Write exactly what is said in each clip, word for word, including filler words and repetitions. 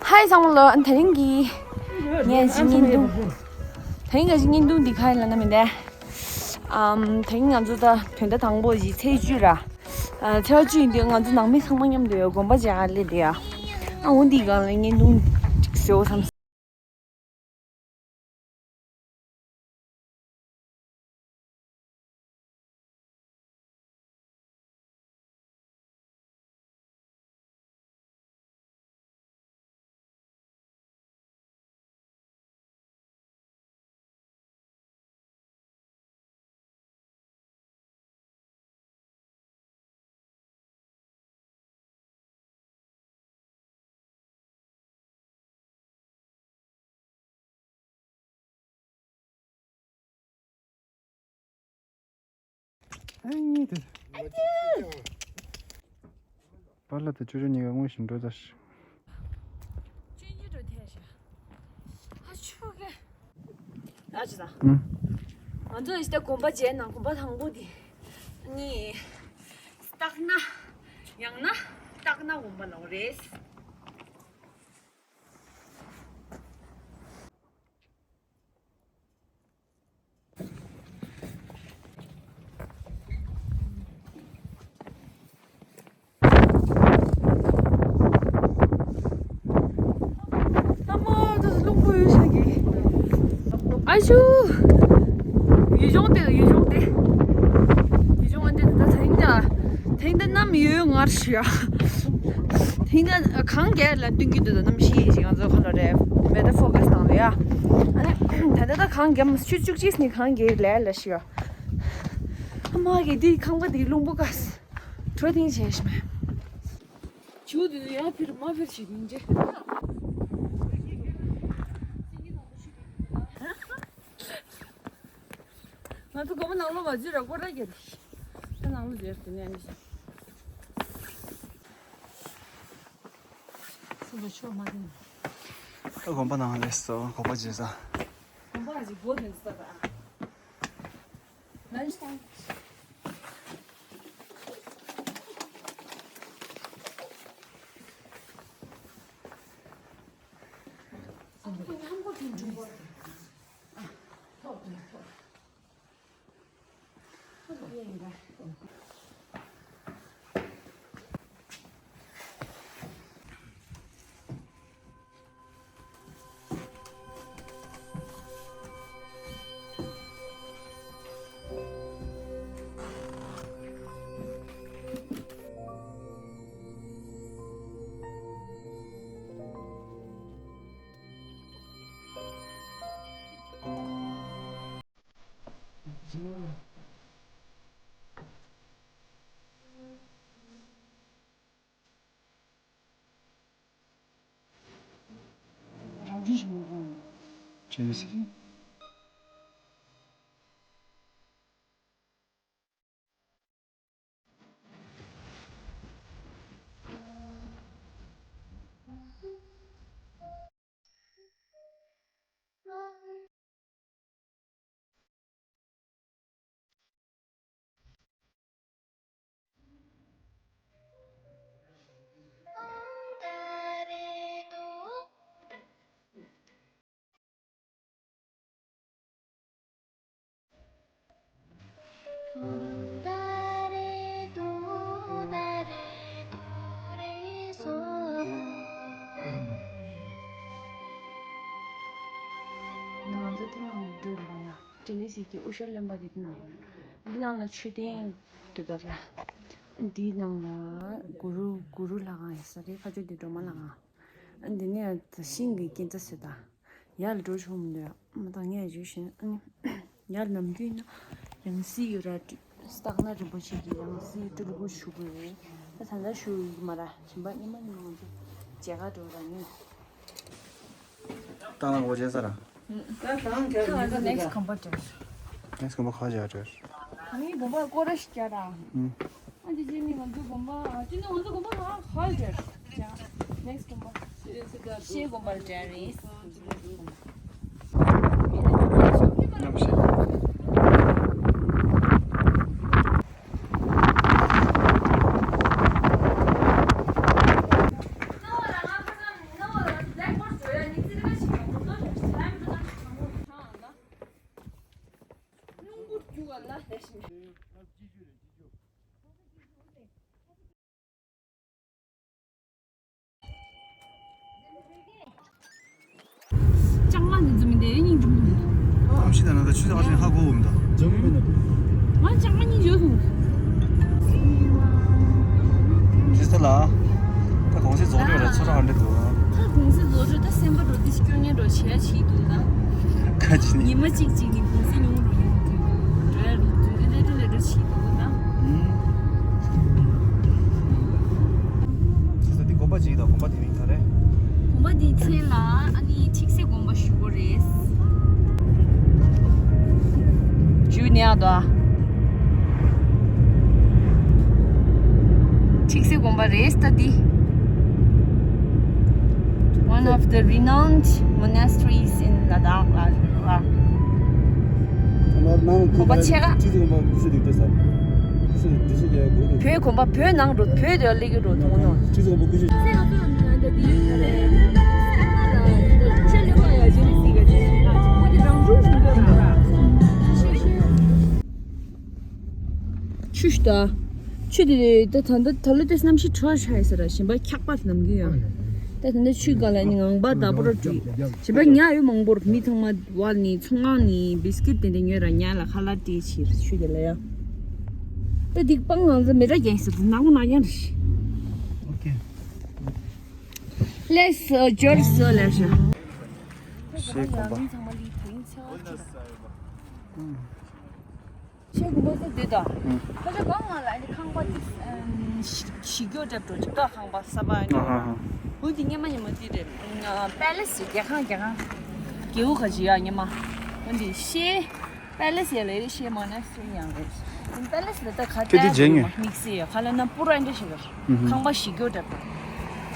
ཧའི་ཚང་མ་ལོ། ཨ་ནི་དེ་རིང་གི་ངས་ཅིག་བརྙན་ཐུང་། དེ་རིང་ངས་ཅིག་བརྙན་ཐུང་འདི་ག་ཡིན་ལབ་ན་མི་འདས། ཨམ། དེ་རིང་ང་ཚོ་ད་བོད་ཟླ་དང་པོ་གི་ཚེས་བཅུ་ར། ཨ། ཚེས་བཅུ་ཡིན་དུས་ང་ཚོ་ནང་མི་ཚང་མ་མཉམ་དུ་ཡོད་དགོན་པ་མཇལ་ལེ་དེ་ཡ། ཨ། འོ་འདི་སྒང་ལ་བརྙན་ཐུང་ཅིག་བཟོ་བསམ། ཨ་ནི་དེ། པཱ་ལགས་དང་ཅོ་ཅོ་གཉིས་ཀ་སྔོན་བཞིན་འགྲོ་ད་ཤི། ཅོ་གཉིས་འགྲོ་ཐལ་ཤག་ཨ་ཆོ་གེ། ཨ་ཅོ་ད། ཨུ། ང་ཚོ་ཡི་ད་དགོན་པ་མཇལ་ན་དགོན་པ་དང་པོ་དེ། ཨ་ནི། སྟག་སྣ། ཡང་ན་སྟག་སྣ་དགོན་པ་ལ་རེད། ཨ་ཤུ། ཡུལ་ལྗོངས་དེ། ཡུལ་ལྗོངས་དེ། ཡུལ་ལྗོངས་ཨ་འདི་ད་དེང་ད། དེང་ད་གནམ་ཡོད་ངར་ཤི་ཡ། དེང་ད་གངས་རྒྱག་ལ་སྟོན་གྱི་འདུག་ད་གནམ་གཤིས་ཤིག་ང་ཚོ་ཁ་ལ་རེད། མེ་ད་ཕོ་ཀ་སི་བཏང་ལ་ཡ། ཨ་ནི་ད་ད་ད་གངས་རྒྱག་མ་ཆུ་བཅུ་གཅིག་ནི་གངས་རྒྱག་ལས་ལ་ཤི་ཡ། ཨ་མ་གི་འདི་ཁང་པ་འདི་རླུང་བུ་ཀ་སི་དྲོ་ཐེངས་བྱས་ཤི་མེད། ཇོ་དེ་ཡར་འཕུར་མར་འཕུར་བྱེད་ཀྱིན་རྗེས། ང་ཚོ་དགོན་པ་ནང་ལོགས་མ་འཛུལ་ར་སྐོར་ར་རྒྱབ་རེད། ད་ནང་ལོགས་འཛུལ་དེ་ནས་ནི། སུ་ལ་ཆོག་མ་དེ། ད་དགོན་པ་ནང་ལས་སོ་དགོན་པ་བརྗེད་ས། དགོན་པ་ཞིག་སྒོ་དེ་ཚོ་ད། ང་ཚོ་དེ་ནང་འགྲོ་རེད་པ་ཡ། དེ་ནས་ཟིག་གི་དབུ་ཞྭ་རློན་པ་དེ་དེ་ནང་། འདི་ནང་ལ་མཆོད་རྟེན་འདུག་ད་ར། འདིའི་ནང་ལ་གུ་རུ་གུ་རུ་ལྷ་ཁང་ཡོད་ས་རེད། ཁ་ཕྱོགས་འདི་སྒྲོལ་མ་ལྷ་ཁང་། ཨ་འདི་ནས་ཤིང་གི་རྐྱེན་རྩ་ཟེར་ད། ཡར་ལ་འགྲོ་ཆོག་མི་འདུག་མ་ད་ངས་བརྗོད་བཞིན་ཨ་ནི། ཡར་ནམ་རྒྱུན་ན་ཡང་སྲིད་ཡོད་ར། སྟག་སྣ་རིན་པོ་ཆེ་གི་ཡང་སྲིད་སྤྲུལ་སྐུ་བཞུགས་དགོས་རེད། ད་ད་ལྟ་བཞུགས་ཡོད་ཀྱི་མ་ར། གཞན་པ་ཉི་མ་ཉི་མ་ང་ཚོ་མཇལ་ཁ་འགྲོ་ར་ནི། ཏང་ལ་ངོ་ཅན་ས་ར། ད་ང་ཚོ་next དགོན་པ་འགྲོ། next དགོན་པ་ག་བར་འགྲོ། ངའི་དགོན་པ་སྐོར་ར་ཞིག་རྒྱག་ར། ཨུམ། ཨ་ཅེ་ཅེ་ནི་ང་ཚོ་དགོན་པ་ཨ་ཅེ་ནི་ང་ཚོ་དགོན་པ་ག་ག་རྒྱག་ར། next དགོན་པ། ཤེལ་དགོན་པར་འགྲོ་རེད། འཛུམ་དེ་སྙིང་རྗེ་མོ། ཨམ་ཤི་ད་ན་ད་ཆུ་ད་ཧ་ཅང་ཧ་གོ་འོང་ད། ང་ཅང་མ་སྙིང་རྗེ་སོང་། ཇི་ལྟར་ལ། ད་གོང་སེ་རྫོགས་རེད་ར་ཚོ་ར་ཧ་འདྲེ་འདུག་ད་གོང་སེ་རྫོགས་རེད་ད་སེམས་པ་འགྲོ་དེ་སྐྱོ་ངན་འགྲོ་བྱས་བྱས་འདུག་ད། ཁ་ཅི་ནི། ཉི་མ་གཅིག་གཅིག་ནི་གོང་སེ་ཉུང་རུ་ཉུང་དུ་འགྲོ་ཡ་རུ་དུ་དེ་ལས་འགྲོ་ལས་འགྲོ་བྱས་འདུག་ད། ཨུམ། ཇི་ལྟར་འདི་དགོན་པ་གཅིག་དང་དགོན་པ་དེ་རིང་ག་རེ། དགོན་པ་འདིའི་མཚན་ལ་ཨ་ནི་ཁྲིག་སེ་དགོན་པ་ཞུ་དགོས་རེད། ཇུ་ནི་ཨ་དོ། ཁྲིག་སེ་དགོན་པ་རེད་ད་འདི། One of the renowned monasteries in Ladakh ལ་རེད་བ། དགོན་པ་ཆེ་ག་བོད་དགོན་པ་བོད་ནང་འགྲོ་བོད་དེ་སླེབས་ཀྱི་འགྲོ་དུང་ནོ། ཆུ་ཞིག་ད། ཆུ་དེ་ད་ད་ད་ལོ་དེ་གནམ་གཤིས་དྲོ་ཆགས་ཡོད་ས་ར་ཞིམ་པ་འཁྱག་པ་ནམ་རྒྱུན་ཡང་། ད་ད་ད་ཆུའི་སྒང་ལ་ནི་ངང་པ་དག་པོ་ར་བྲུས། ཞིམ་པ་ཉ་ཡོད་མང་པོར་མི་ཚང་མ་བ་ནི་ཚོང་ཁང་ནི་བིས་ཀིཊ་དེ་འདྲ་ཉོས་ར་ཉ་ལ་ཁ་ལག་སྤྲད་ཕྱིར་ཆུ་དེ་ལ་ཡ། ད་སྡིག་སྤང་ངང་ཚ་མེ་དྲ་རྒྱན་ཟེར་དུ་ནག་མོ་ནག་ཡང་རེད། ལས་སོ་འབྱོར་སོ་ལས་ཤོ། ཤེས་དགོངས་པ། ཤེས་དགོངས་པ་ཟེར་དུས་ད། ཁ་ཆེ་གང་ང་ལ་ཨ་ནི་ཁང་པ་འདི་ཞི་ཞི་རྒྱོ་འདྲ་འགྲོ་ཅིག་ད་ཁང་པ་གསར་པ་ཨ་ནི། ཨ་ཧ་ཧ། འོ་འདི་སྔོན་མ་སྔོན་མ་འདི་རེད། པེ་ལེ་སི་རྒྱལ་ཁང་རྒྱལ་ཁང་། རྒྱལ་པོ་ཁ་ཆེ་ཡ་སྔོན་མ། འོ་འདི་ཤེས། པེ་ལེ་སི་ཡ་ལ་ཡ་ཤེས་མོ་ན་སི་ཊི་རི་ཡང་རེད། པེ་ལེ་སི་ལ་ད་ཁ་ཁྱེད་འདི་བྱེད་ཉན། དམིགས་བསལ་ཡ་ཁ་ལ་ན་པུ་ར་འདྲ་ཞིག་རེད། ཁང་པ་ཞི་རྒྱོ་འདྲ་འགྲོ།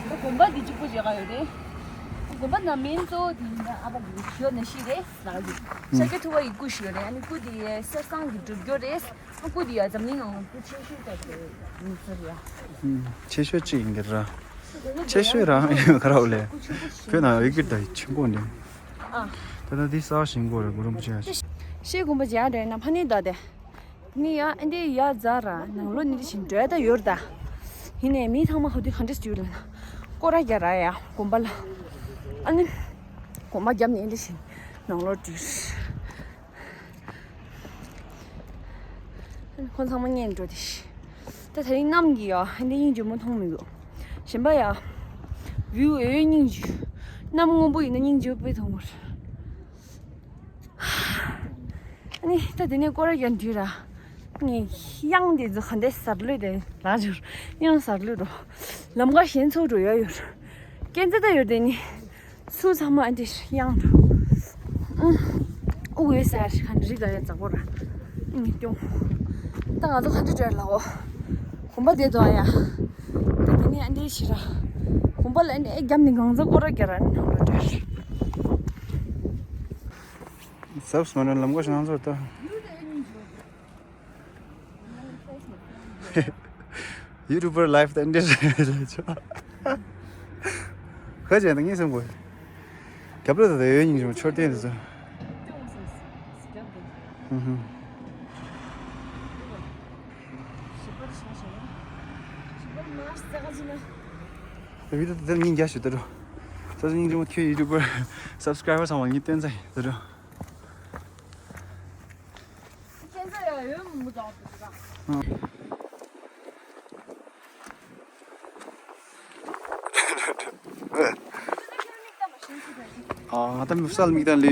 ད་དགོན་པ་འདི་གཅིག་པོ་མཇལ་ག་ཡོད་རེད། དགོན་པ་ནང་མིང་གཙོ་བོ་དེ་ཡིན་ན་ཨ་ཕ་གི་ཞོ་ནས་ཤི་རེད་ལགས་ཀྱི། ཤཱཀྱ་ཐུབ་པ་ཡི་སྐུ་ཞིག་ཡོད་རེད། ཨ་ནི་སྐུ་དེ་གསེར་ཟངས་ཀྱི་གྲུབ་སྐྱོར་རེད། ཨ་སྐུ་དེ་ཡ་འཛམ་གླིང་ནང་སྐུ་ཆེ་ཤོས་དག་དེ་ཡིན་ཟེར་ཡ། ཆེ་ཤོས་གཅིག་ཡིན་གྱི་ར། ཆེ་ཤོས་རང་ཡོད་ག་ར་འོ་ལེ། བོད་ནང་ཡོད་ཀྱི་ད་ཆེན་པོ་འདི། ད་ལྟ་འདི་གསར་ཞིང་གོ་རེད་གུ་རུ་མ་ཆེ། ཤེས་དགོངས་པ་མཇལ་རེད་ན་ཕ་ནི་ད་དེ། ནི་ཡ་ཨ་འདི་ཡ་རྫ་ར་ནང་ལོ་ནི་འདི་བཞིན་འགྲོ་ད་ཡོད་ད། ཡིན་ནའི་མི་ཚང་མ་ཧོ་དི་ག་འདྲས་ཡོད་ལ་ན། སྐོར་ར་རྒྱག་ར་ཡ་དགོན་པ་ལ། ཨ་ནི། དགོན་པ་རྒྱབ་ནས་འདི་བཞིན་ནང་ལོ་འགྲོ། ཁོང་ཚང་མ་ཉན་འགྲོ་དེ། ད་དེ་རིང་གནམ་གྱི་ཡ་ཨ་འདི་སྙིང་རྗེ་མོ་མཐོང་མི་འདུག་གཞན་པ་ཡ། བིའུ་ཨེ་སྙིང་རྗེ། གནམ་སྔོན་པོ་ཡིན་ན་སྙིང་རྗེ་པོ་དཔེ་མཐོང་བར། ཨ་ནི་ད་དེ་ནས་སྐོར་ར་རྒྱག་འདུག་ར། ངས་གཡང་དེ་ཚོ་ག་འདྲ་ཟར་ལོས་དེ་ལག་འཇུར་གཡང་ཟར་ལོས་རོ། ལམ་ཁ་གཞན་ཚོ་འགྲོ་ཡ་ཡོད། སྐས་འཛེག་ད་ཡོད་དེ་ནི། ཚུར་ཚང་མ་ཨ་འདྲ་གཡང་འགྲོ། ཨུ། ཨུ་འོད་ཟེར་ག་འདྲ་རིག་ག་ཡ་འཛག་པོ་ར། ངས་སྐྱོང་། ད་ང་ཚོ་ག་འདྲ་འགྲོ་ལ་འོ། གོམ་པ་དེ་དོ་ཡ། ད་དེ་ནི་ཨ་འདྲ་ཞིག་ར། གོམ་པ་ལ་ཨ་འདྲ་རྒྱབ་ནི་གང་ཚ་སྐོར་ར་རྒྱག་ར་ནི་ནང་ལ་འགྲོ། ཟབ་སྨན་ར་ལམ་ཁ་ཞིག་ནང་ཚོར་ད། ཡུ་ཊུབ་པར་ལའིབ་དེ་འདྲ་རེད་ཆོ། ཁ་ཅན་དང་ངས་སེམས་གོ། རྒྱབ་ལོ་དེ་ཡོད་སྙིང་རྗེ་མོ་མཆོད་རྟེན་དེ་ཚོ། ཧུམ་ཧུམ། བི་ཌིའོ་དེ་ཉིན་རྒྱ་ཞུ་དེ་རུ། ས་སྙིང་རྗེ་མོ་ཁྱོད་ཡུ་ཊུབ་པར་སབ་སི་ཀ་རའི་བར་ཚང་མ་ངས་སྟོན་ཚ་ཡིན་དེ་རུ། ཨ། ང་ད་མི་སལ་མིག་དང་ལས།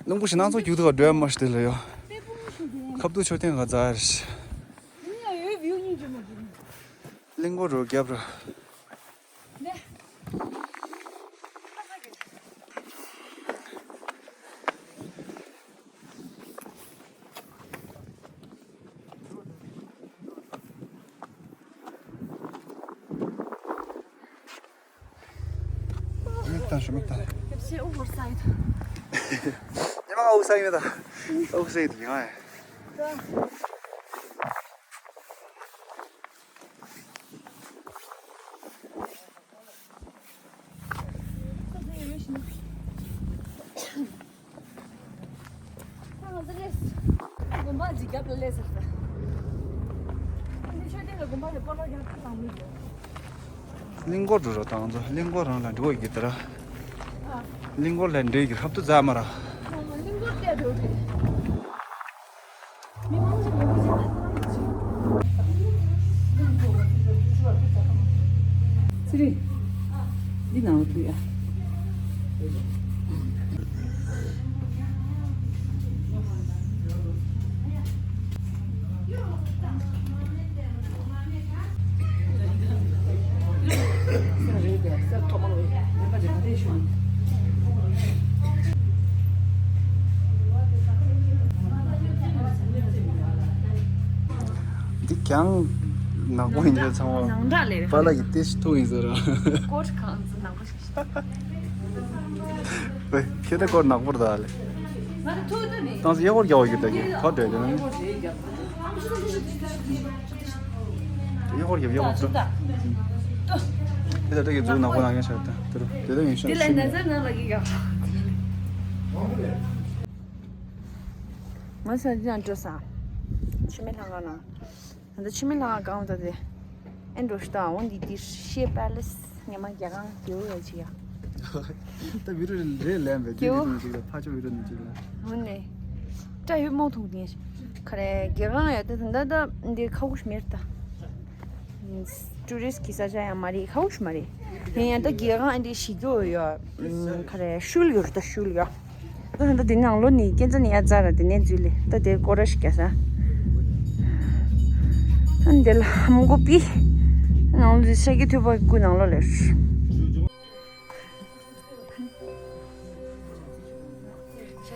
རླུང་བུ་ཞིག་སྣང་ཚོགས་རྒྱུག་ཐུབ་པ་འགྲོ་ཡ་མ་ཤི་དེ་ལ་ཡོ། ཁབ་ཏུ་མཆོད་རྟེན་ག་ཛར་ཤི། གླིང་སྐོར་རོ་རྒྱབ་ར། མིག་དང་ཞུ་མིག་དང་། ཉི་མ་ཨོ་ས་ཡི་མེད་ད། ཨོ་ས་ཡི་དུ་ཡང་ཨེ། རྒྱབ་ལ་སླེབས་ཟེར་ད། ཨ་ནི་ཆོས་སྡེ་ལ་དགོན་པ་ལ་སྤོ་ལོ་རྒྱག་ཐུབ་ལང་མི་འདུག་གླིང་སྐོར་འགྲོ་རོགས་དང་ཚོ། གླིང་སྐོར་རང་ལ་འགྲོ་དགོས་ཀྱི་དེ་ར། ཨ། གླིང་སྐོར་ལ་འགྲོ་ཡི་གི་ཧབ་ཏུ་རྫ་མ་ར། གླིང་སྐོར་བལྟས་འགྲོ་རེད། མི་མང་ཆེ་མི་འདུག་ཅིག་ད། ཚེ་རིང་། འདི་ནང་ལ་ཕུལ་ཡ། འདི་གྱང་ནག་པོ་ཡིན་ཚེ་ཚང་མ། ནང་འདྲ་ལས། པཱ་ལགས་ཀྱི་ཏེ་ཤི་ཐུག་ཡིན་ཟེར་ར། ཀོ་ཊི་གང་ཚོ་ནག་པོ་ཞིག་བྱས། ཁྱེད་ད་ཀོ་ཊི་ནག་པོ་རེད་ད་ལས། ང་ཚོ་ཐུག་ཐུག་ནས། ཏང་སི་ཡག་པོར་རྒྱག་པ་ཡོད་ད་གི་ཁ་བྲལ་དེ་ན། ཡག་པོར་རྒྱབ་ཡག་པོར་འགྲོ། དེ་ད་ད་གི་འཛུགས་ནག་པོ་ནང་ཡང་ཤར་ད་དེ་རུ་དེ་ད་ཡིན་ཤར་དེ་ལས་ཤར་ནས་ཟེར་ནང་ལ་གི་ག་ང་ས་འདི་ན་འགྲོ་ས། ཆུ་མེད་ལྷང་ང་ན། ད་ལྟ་ཆུ་མེད་ལྷང་ང་གང་ད་དེ། ཨེ་འགྲོ་ཤི་ད་འོ་འདི་འདི་ཤེ་པ་ལེ་སི་ཉི་མ་རྒྱ་གང་རྒྱལ་བོ་ཡ་ཆི་ཡ། ད་བི་རུ་རེ་ལན་བས་རྒྱལ་བོ་ཅིག་ལ་ཕ་ཆོ་བི་རུ་ནི་ཅིག་ལ། འོ་ནས། བཀྲ་ཡོད་མོ་ཐུག་ནས། ཁ་རེ་རྒྱ་གང་ཡ་ད་ད་ད་འདི་ཁ་ཁུ་ཤི་མེར་ད། ཊུ་རི་སི་གི་ས་ཆ་ཡང་མ་རེད། ཁ་ཁུ་ཤི་མ་རེད། དེ་ཡང་ད་རྒྱ་གང་ཨ་འདི་ཞི་རྒྱུ་ཡོད། ཁ་རེ་ཤུལ་ཡོད་ད་ཤུལ་ཡོད། ད་ད་དེ་ནང་ལོ་ནི་སྐྱེ་འཛའ་ནི་ཡ་ཙ་ར་དེ་ནས་འཛུལ་ལེ་ད་དེ་སྐོར་ར་ཞིག་རྒྱག་ས། ཨ་འདི་ལ་ཧམ་གོ་པི། ནང་ལོ་འཛུལ་ཤ་ཀི་ཐུབ་པ་ཀུ་ནང་ལོ་ལེ། ཤ་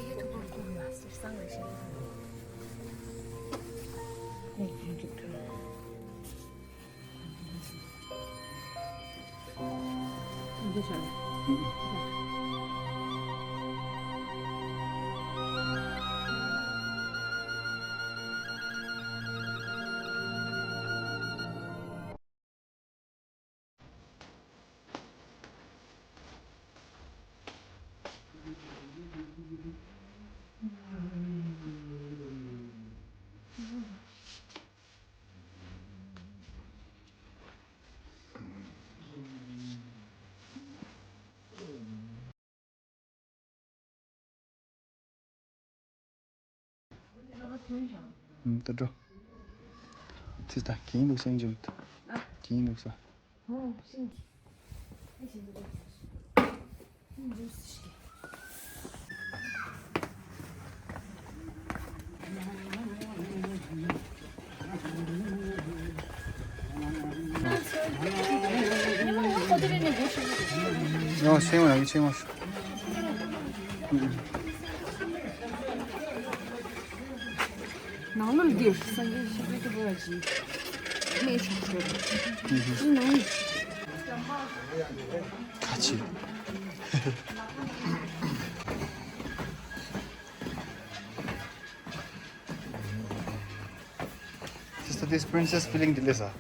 ཀི་ཐུབ་པ་ཀུ་ཡ་སེར་སང་ལེ་ཤ་ཀི་ཐུབ་པ། ད་འགྲོ། ཚིག་ད་གིན་འདུག་སེང་འཇུག་ད། གིན་འདུག་ས། ཡང་ཆེན་མོ་ཡང་ཆེན་མོ། ནང་ལོགས་འདིར་སངས་རྒྱས་ཤཱཀྱ་ཐུབ་པ་ཅིག་གནས་ཆོག་ཤོར། ཅི་ནང་། ཁ་ཆེ། Sister, this princess feeling དེ་ལས་ས། ཨ།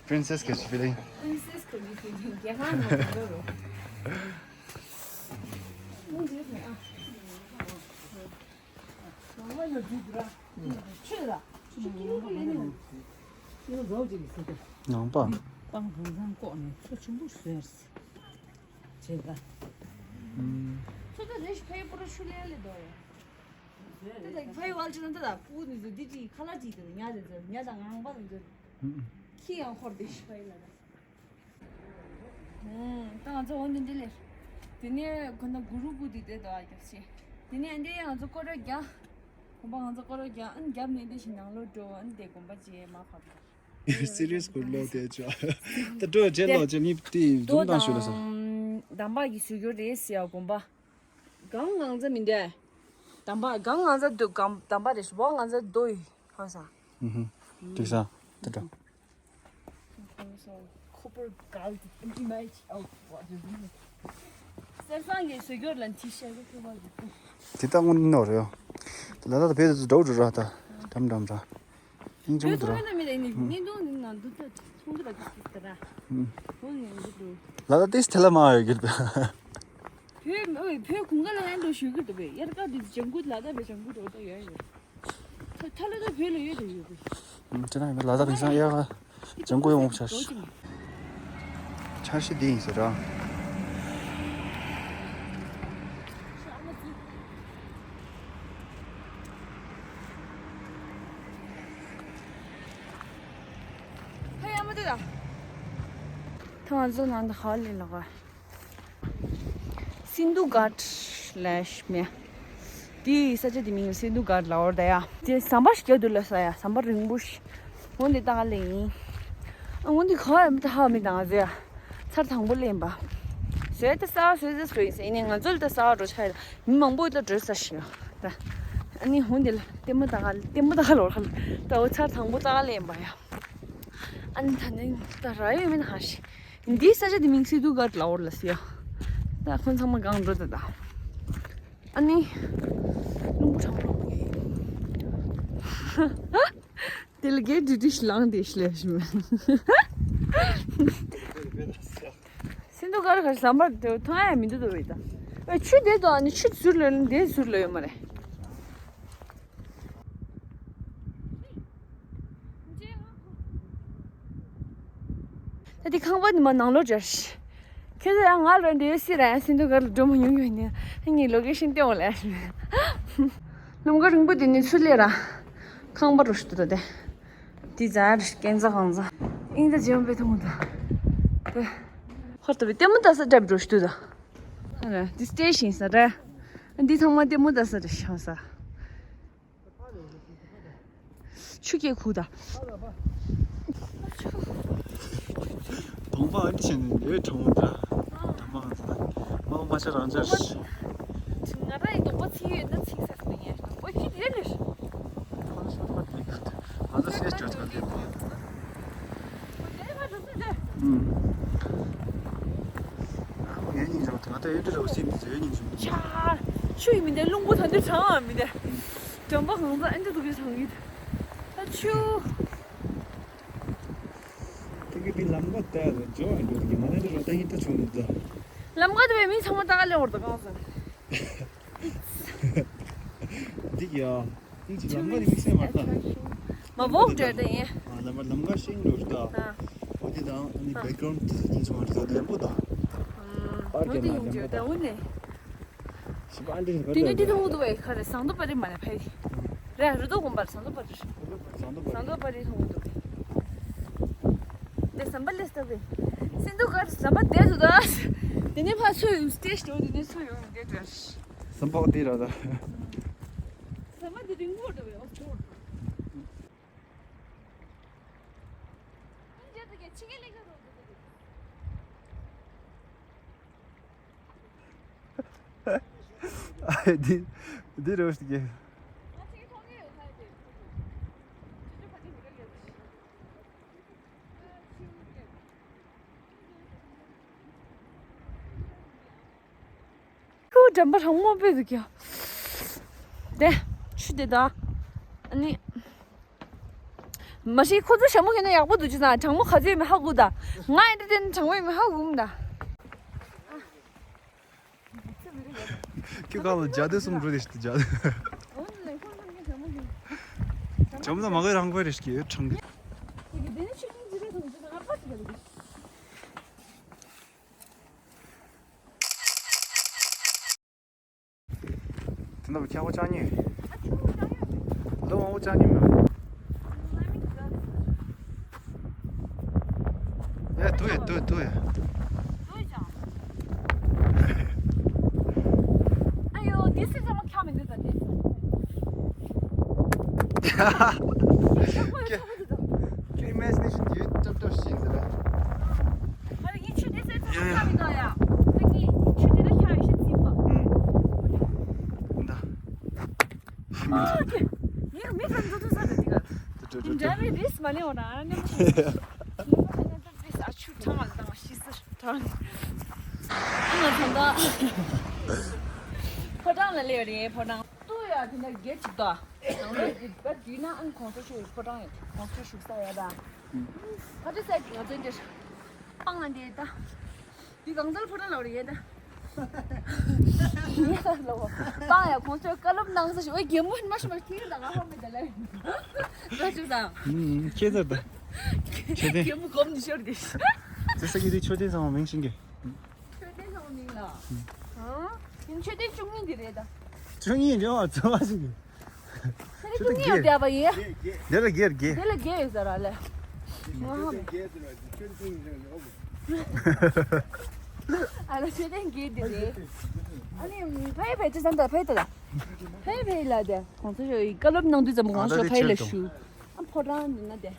Princess གི་feeling། Princess གི་feeling རྒྱ་གར་ནང་ལོགས་རོ། ནང་པ། ཏང་ཧང་སང་ལྐོག་ནས་ཚོ་ཆེན་པོ་བཟོས། བྱས་ད། ཚོ་ད་རེ་ཞིག་ཕའི་པོ་ར་ཤུ་ལེ་ལེ་དོ་ཡ། ད་ད་ཕའི་ཝལ་ཅི་ན་ད་ད་པུ་ནི་ཟོ་འདི་ཅི་ཁ་ལ་ཅི་དེ་ཉ་དེ་ཟོ་ཉ་དང་ངང་པ་ནི་ཟོ། ཁྱི་ཡང་འཁོར་དེ་ཤི་ཕའི་ལ་ད། ད་ང་ཚོ་འོ་འདི་འདི་ལེ། དེ་ནས་ཁོ་ན་གུ་རུ་གུ་དེ་དེ་དོ་ཨ་རྒྱབ་ཤི། དེ་ནས་འདི་ང་ཚོ་སྐོར་ར་རྒྱ། གོམ་པ་ང་ཚོ་སྐོར་ར་རྒྱ་ཨན་རྒྱབ་ནས་འདི་ཞིག་ནང་ལོ་འགྲོ་ཨན་དེ་གོམ་པ་ཅི་མ་ཕབ། Serious གུ་ལོ་དེ་ཆོ། ད་འགྲོ་རྗེས་ལོ་རྗེས་མི་དེ་འཛུམ་དང་ཞུ་ལ་ས། དམ་པ་གི་སུ་གྱུར་རེད་ཟེར་ཡ་གོམ་པ། གང་ངང་ཚ་མི་འདྲ། དམ་པ་གང་ངང་ཚ་འདུག་གམ་དམ་པ་རེད་ཤི་བོ་ངང་ཚ་འདུག་ཧ་ས། ཧུམ་ཧུམ། དེ་ས། དེ་འདྲ། ཁོ་པར་གལ་ཏེ་ཨིམ་ཨེ་ཆི་ཨའུ་ཝ་ཏི་ཟིན། སེར་སང་གི་སུ་གྱུར་ལ་འཐི་ཤེས་གི་ཁོ་པར་གི། དེ་ད་དངོས་གནས་ནོར་ཡོད། ལ་ད་བེད་དུ་འགྲོ་འགྲོ་ར་ད། འགྲམ་འགྲམ་ར། ཡིན་ཅུང་དུ་ར། ཡོད་ཚོད་མེད་ན་མེད་ད་ཡིན་ནི་ཉིན་དུ་ནི་ན་འདུ་ད་ཚོང་དུ་ར་གི་སི་ད་ར། ཧུམ། ཧུམ་ནི་འདུ་འདུ། ལ་ད་ཏིས་ཐེ་ལ་མ་ཡོད་གི་ད། བོད་ཨོ་བོད་གུང་ག་ལ་ཡང་འགྲོ་ཞུ་གི་འདུག་པས་དབྱར་ཁ་འདི་ལྗང་ཁུ་ལ་ད་བས་ལྗང་ཁུ་འགྲོ་ད་ཡོད་ཡོད། ཐ་ལ་ད་བོད་ལ་ཡོད་དེ་ཡོད་པས། ཨུམ། དེ་ན་ཡིན་པ་ལ་དྭགས་དེང་སང་དབྱར་ཁ་ལྗང་གུ་ཡོང་བ་ཆར། འཆར་གཞི་འདི་ཡིན་ཟེར་ར། ཧེ་ཡ་མ་དེ་ད། ཐང་ང་ཚོ་ནང་དུ་ཧ་ལས་ལ་ག་སིན་དྷུ་གྷ་ཊ་ལས་མེ། དེའི་ས་ཆ་དེ་མིང་ལ་སིན་དྷུ་གྷ་ཊ་ལབ་ཡོད་རེད་ད་ཡ། དེ་ཟམ་པ་ཞིག་རྒྱབ་འདུག་ལབ་ས་ཡ། ཟམ་པ་རིང་པོ་ཞིག་འོ་འདི་ལྟ་ག་ལེན་ཡིན། ཨ་འོ་འདི་ག་ཡ་མི་ད་ཧ་མི་ད་ང་ཚོ་ཡ། ཚར་དང་པོ་ལེན་པ། བཟོས་ད་ས་བཟོས་ཟེར་བཟོས་ཡིན་ཟེར་ཡིན་ནའི་ང་ཚོ་ལ་ད་ས་འགྲོ་ཆ་ཡ་ད་མི་མང་པོ་ད་འགྲོ་ས་ཞིག་ཡོད་ད། ཨ་ནི་འོ་འདི་ལ་ལྟད་མོ་ལྟ་ག་ལྟད་མོ་ལྟ་ག་ལོག་ལ་ད་འོ་ཚར་དང་པོ་ལྟ་ག་ལེན་པ་ཡ། ཨ་ནི་ད་ནི་ད་ར་ཡོད་མིན་ཧ་ཤི། འདིའི་ས་ཆ་དེ་མིང་སིན་དྷུ་གྷ་ཊ་ལབ་ཡོད་རེད་ལབ་སི་ཡ། ད་ཁོང་ཚང་མ་གང་འགྲོ་ད་ད། ཨ་ནི། རླུང་བུ་གྲང་མོ་རླུང་བུ་ཡིན། དེ་ལ་གའི་འདྲི་འདྲི་ཞིག་ལངས་དེ་ཞིག་ལས་ཞིག་མེད། སིན་དྷུ་གྷ་ཊ་ག་ཟམ་པ་དེ་མཐོང་ཡ་མི་འདུག་ད་བས་ད། ཨེ་ཆུ་དེ་དང་ཨ་ནི་ཆུ་ཟུར་ལ་ཡོད་ན་དེ་ཟུར་ལ་ཡོད་མ་རེད། ད་དེ་ཁང་པ་འདི་མ་ནང་ལོགས་འབྱོར་ཤི། ཁྱེད་ཚོ་ཡང་ང་ལོ་འདི་སི་ར་ཡང་སིན་དྷུ་གྷ་ཊ་འགྲོ་མ་མྱོང་ཡོད་ནི་ངའི་ལོ་ཀེ་ཤན་སྟོན་འོང་ལ་ཡ། ལུང་པ་རིང་པོ་འདི་ནི་ཚུར་སླེབས་ར། ཁང་པ་རུ་ཞིག་འདུག་ད་དེ། དེ་ཛ་ར་ཀན་ཛ་གང་ཛ། ཨིན་ད་ཇེམ་པེ་ཐུང་ད། དེ། ཧོར་ད་བི་ལྟད་མོ་ལྟ་ས་འདྲ་རུ་ཞིག་འདུག་ད། ཨ་ར་འདི་སི་ཊེ་ཤན་ས་ར། འདི་ཚང་མ་ལྟད་མོ་ལྟ་ས་རེད་ཤང་ས། ཆུ་སྐྱེས་ཁུག་ད། གདོང་པ་ཨ་ནི་བྱས་ནས་ལས་དྲང་མོ་འདྲ། དམ་པ་ང་ཚོ་ད། མ་འོ་མ་ཆ་རང་ཆ་རེད། ང་རང་ཡི་གདོང་པ་ཚིག་ཡོད་ན་ཚིག་ས་ས་ཡིན། འོ་ཁྱི་དེ་ལས། ང་ཚོ་སེ་ཅོ་ཚ་ལེ། ཨུམ། ངའི་སྙིང་རྗེ་མོ་དེ་ང་ད་ཡོད་དུ་རེ་བ་སེམས་དེ་ཡོད་སྙིང་རྗེ་མོ། ཆ། ཆུ་ཡི་མི་འདས་རླུང་བུ་ད་འདི་གྲང་བ་མི་འདས། གདོང་པ་གང་ས་ཨ་འདི་དུ་གི་གྲང་ཡིན། ད་ཆུ། དེ་གི་དེ་ལམ་ཁ་ལྟ་ཡ་ལ་འཇོག་ཡ་འགྲོ་དེ་གི་མ་ན་དེ་རོ་ད་ཡིན་ད་ཆུ་མི་འདུག་ལམ་ཁ་དེ་བས་མི་ཚང་མ་ལྟ་ག་ལེ་བར་དུ་གང་སོང་། འདི་གི་ཡ། ཨིན་ཇི་ལམ་ཁ་དེ་དམིགས་བསལ་མ་རེད་ད། མ་བོག་འདྲ་ད་ཡིན། ཨ་ལམ་ཁ་ལམ་ཁ་ཤིང་འགྲོ་རེད་ད། ཨ། འོ་དེ་དང་ཨ་ནི་བེག་གྷ་རོན་དེ་ཚོ་དེ་ཚོ་མ་རེད་ད་ལེམ་པོ་ད། ཨ། པར་འོ་དེ་ཀེ་མ་ཡིན་ལེམ་པོ་ད། འོ་ནས། ཞི་པ་ཨ་འདྲ་རེད་དེ་ནས་དེ་ད། མཐོང་གི་འདུག་བས་ཁ་རེད་ཟངས་མདོག་དཔལ་རི་མ་ནས་ཕ་རི། རེད་རི་དོག་དགོན་པར་ཟངས་མདོག་དཔལ་རི། ཟངས་མདོག་དཔལ་རི་མཐོང་གི་འདུག་བས། དེ་ཟམ་པ་ལས་སྟབས་རེད། སིན་དྷུ་གྷ་ཊ་ཟམ་པ་དེ་ཚོ་ད། དེ་ནས་ཕར་ཚུར་ཡོང་སྟེ་ཞོ་དེ་ནས་ཚུར་ཡོང་དེ་འདྲ། ཟམ་པ་འདི་ར་ད། ཟམ་པ་འདི་རིང་པོ་འདུག་བས་ཨོ་ཅོ། འདི་འདི་རེད་ཤག་ཁྱོད་འགྲམ་པ་གྲང་མོ་དཔེ་འདུག་ཀྱང་། དེ། ཆུ་དེ་དང་། ཨ་ནི། མ་གཞི་ཁོ་ཚོ་ཞྭ་མོ་གྱོན་ན་ཡག་པོ་འདུག་ཅི་ཙང་གྲང་མོ་ག་ཚོད་ཡོད་མེད་ཧ་གོ་ད། ང་ཡིན་དུས་དེ་ནི་གྲང་མོ་ཡོད་མེད་ཧ་གོ་མི་ད། ཁྱོད་གང་ལ་ཇ་དུ་གསུམ་འགྲོ་དེ་ཞིག་ཏུ་ཇ་དུ། ཇམ་ལ་མ་གོས་རང་གོས་རེ་ཞིག་ཡོད་གྲང་གི། དེ་འདྲ་བོ་ཁྱག་པ་ཅང་ཉེ། ལོ་མང་པོ་ཅང་ཉེ་མེད། ཡ་དུ་ཡ་དུ་དུ་ཡ། ཨ་ཡོ་དེ་སྲིད་ཚང་མ་ཁྱག་མི་འདུག་ད་དེ། ཁྱོད་ཨི་མེ་ཇི་ནེ་ཤན་དེ་ཡོད་ཏོག་ཏོག་ཞིག་ཟེར་ལ། ཨ་རེ་ངས་ཆུ་དེ་སེ་ཚ་ཡ་ཡ། ཁ་མི་འདུག་ཡ། ད་ངས་ཆུ་དེ་ལ་ཁྱག་ཡོད་ཤེས་ཚིག་པ། ཨུམ། ད། ཨ་ཀྱེ། ངས་མི་ཁ་འཛུགས་ཐུབ་ས་རེད་དེ་ག། དེ་འདྲ་རེད་རིས་མ་ལེན་འོ་ན་ཨ་ནེ་མ་ཤེས། ཨ་ཆུ་གྲང་ལ་བཏང་བ་ཤི་ས་གྲང་། ཨ་ང་ཚང་ད། ཕོ་བྲང་ལ་སླེབས་རེད་ཕོ་བྲང་། ཏུ་ཡ་དེ་འདྲ་བརྒྱད་ཅིག་ད། ནང་ལོགས་ཀྱི་བར་དུས་ན་ཨང་གོང་ས་མཆོག་གི་ཕོ་བྲང་ཡོད་གོང་ས་མཆོག་བཞུགས་ས་ཡོད་ད། ཕ་ཏི་སའི་ང་ཚོ་འདིར་སྤང་ལ་འདི་ད། འདི་གང་ཚར་ཕོ་བྲང་ལ་བར་ཡོད་ད། ཡ་ལོ། པང་ཡ་ཁོང་ཚོས་བཀའ་སློབ་གནང་ས་ཞིག་ཨོ་རྒན་མོ་མ་ཤི་མ་ཁྱེད་དང་ང་ཧོ་མི་ད་ལ། ང་ཅུ་དང་། ཁྱེད་ཚོ་ད། ཆོས་ལྡན། རྒན་མོ་གོམ་ནི་ཤོར་གི། ཙི་ས་གི་དེ་ཆོས་ལྡན་ཚང་མ་མིང་ཤིང་གི། ཆོས་ལྡན་ཚང་མ་མིང་ལ། ཨང་། ཡིན་ཆོས་ལྡན་བཅུ་གཉིས་འདི་རེད་ད། བཅུ་གཉིས་འདི་ཨ་ཙི་བ་ཞིག་གི། ཆོས་ལྡན་བཅུ་གཉིས་ཡོད་བསྡད་པ་ཡིན། དེ་ལ་བརྒྱད་བརྒྱད། དེ་ལ་བརྒྱད་ཡོད་ཟེར་ར་ལེ། ང་ཧ་མི། ཨ་ལ་ཆོས་ལྡན་བརྒྱད་འདི་རེད། ཨ་ནི་ཕའི་ཕའི་ཅི་ཙམ་ད་ཕའི་ད་ལ། ཕའི་ཕའི་ལ་དེ་ཁོང་ཚོ་ཡོད་བཀའ་སློབ་གནང་དུས་ཙམ་ཁོང་ཚོ་ཕའི་ལ་ཞུ། ཨ་ཕོ་བྲང་འདི་ན་དེ།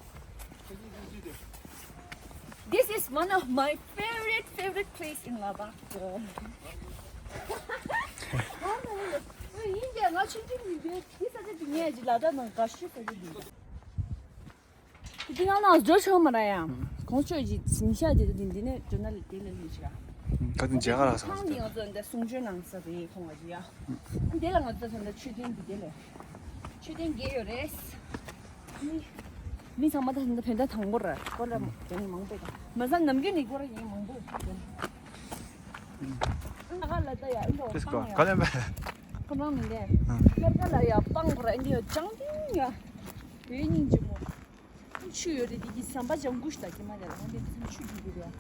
This is one of my favorite, favorite place in Ladakh. ཡིན་ཀྱང་ང་ཆུང་ཆུང་ཡིན་དུས་འདི་ས་ཆ་འདི་ངས་ཀྱི་ལ་དྭགས་ནང་དགའ་ཤོས་ས་ཆ་འདི། དེ་ང་ནང་འགྲོ་ཆོག་མ་ར་ཡང་། ཁོང་ཆོས་ཀྱི་ཉིན་ཤག་དེ་འདི་འདི་ནས་འགྲོ་ན་ལ་དེ་ལ་ལུས་ཤག་ད་དེ་མཇལ་ཁ་རག་ས་ཁང་འདི་ང་ཚོ་འདི་གསུང་ཆོས་གནང་ས་རེད་ཁོང་བ་ཅི་ཡ། འདི་ལ་ང་ཚོ་ད་ལྟ་མཆོད་རྟེན་འདི་དེ་ལས། མཆོད་རྟེན་བརྒྱད་ཡོད་རེད། མི་ཚང་མ་ད་ད་བོད་ཟླ་དང་པོ་ར་སྐོར་ར་ཡང་མང་པོ་ཡོད། མ་ཟད་ནམ་རྒྱུན་ནས་སྐོར་ར་ཡང་མང་པོ་ཡོད། ཨ་ག་ལ་ད་ཡ་ཨིན་ད་ཏིས་པང་ཡ། ག་ལེན་པ། ཁོ་རང་མི་ལེ། ཨ། ཁེར་ག་ལ་ཡ་པང་སྐོར་ཨིན་ད་ཡ་ཅང་ཏིང་ཡ། བོད་སྙིང་རྗེ་མོ། ཆུ་ཡོད་རེད་དེ་གི་ཟམ་པ་ལྗང་གུ་ཞིག་ད་ཀྱི་མ་ལེ་ལ་ཧོན་དེ་ཚུན་ཆུ་རྒྱུག་གི་རེད།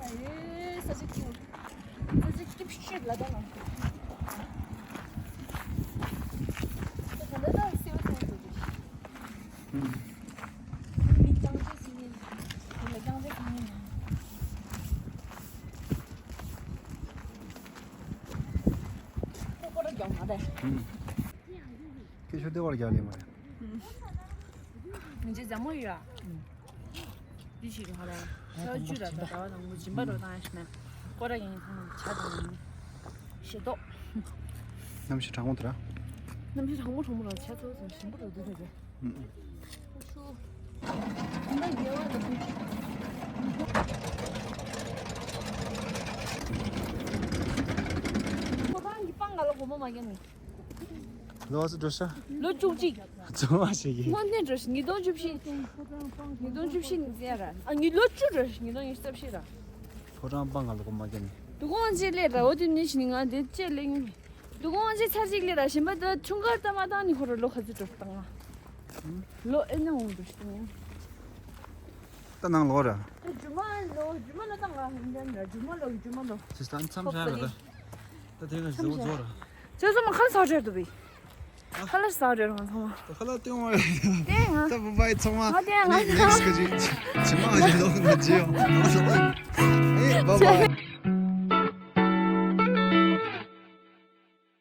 ཨ་ཡེ་ས་ཆ་སྐྱིད། ས་ཆ་སྐྱིད་ཤོད་ལ་ད་ལ། ད་ད་ད་སེ་བ་སེ་བ་ཞིག་རེད། མི་ཅང་ཅེ་སི་ཉིན། མི་ཅང་ཅེ་སི་ཉིན། ཁོ་ཁོ་ར་རྒྱང་མ་རེད། ཁྱེད་ཤོད་དེ་བར་རྒྱག་ལེ་མ་རེད། མི་ཅེ་ཛ་མོ་ཡོད་ཨ། འདི་ཞིག་ཧ་ལ། ཆར་ཆུ་ར་ད་ད་བ་དང་མོ་སྦྱིན་པ་རོ་དང་ཤི་ན། སྐོར་ར་ཡིན་ཐང་ཆ་དང་། ཤེས་ཏོ། གནམ་གཤིས་གྲང་མོ་དེ་ར། གནམ་གཤིས་གྲང་མོ་གྲང་མོ་ར་ཆ་ཚོ་ཚོ་ཞིམ་པོ་རོ་དུ་དུ་དུ། ཨུ་ཨུ། ཆུ། ད་རྒྱལ་བ་ལ་ཁོ་རང་གི་པང་ག་ལ་གོ་མ་མ་རྒྱ་ནི། ལོ་ཙི་འགྲོ་ཤ། ལོ་བཅུ་གཅིག་ཚང་མ་ཞིག་གིས། དངོས་གནས་འགྲོ་ཤ་ཉིས་སྟོང་བཅུ་བཞི། ཉིས་སྟོང་བཅུ་བཞི་ནས་ཟེར་ར། ཨ་ཉི་ལོ་བཅུ་འགྲོ་ཤ་ཉིས་སྟོང་ཉི་ཤུ་རྩ་བཞི་ར། ཕོ་བྲང་པང་ང་ལོག་མ་རྒྱབ་ནས། དུ་ཀོང་ཅི་ལེ་ར་འོ་དུ་ནི་ཤི་ནི་ང་དེ་ཅེ་ལེ་ཉི། དུ་ཀོང་ཅི་ཚར་གཅིག་ལེ་ར་ཞིམ་པ་དུ་ཆུང་ཀར་ད་མ་བཏང་ནི་ཁོ་ར་ལོ་ཁ་ཚི་འགྲོ་བཏང་ང་། ལོ་ཨེ་ནི་འོང་འགྲོ་ཤ་ནི། ད་ནང་ལོག་ར། ད་ཇུ་མ་ལོ་ཇུ་མ་ལོ་ད་ང་ཧིན་དན་ར་ཇུ་མ་ལོ་ཇུ་མ་ལོ། སི་སྟན་མཚམས་བཞག་ར་ད། ད་དེ་ང་ཟེར་བོ་རྫོགས་ར། ཅོ་སོ་མ་ཁ་ལ་ཟ་བྲེར་དུ་བི། ཁ་ལ་ཟ་བྲེར་ང་ཚང་མ། ད་ཁ་ལ་སྟོན་བ་རེད། ཏེ་ང་། ད་བུ་བའི་ཚང་མ། ང་ཏེ་ང་ནི་ནེགསི་ག་ཅིག་ཇི་མ་ཇི་ལོག་ན་ཇི་ཡོང་། ཨེ་བ་བ།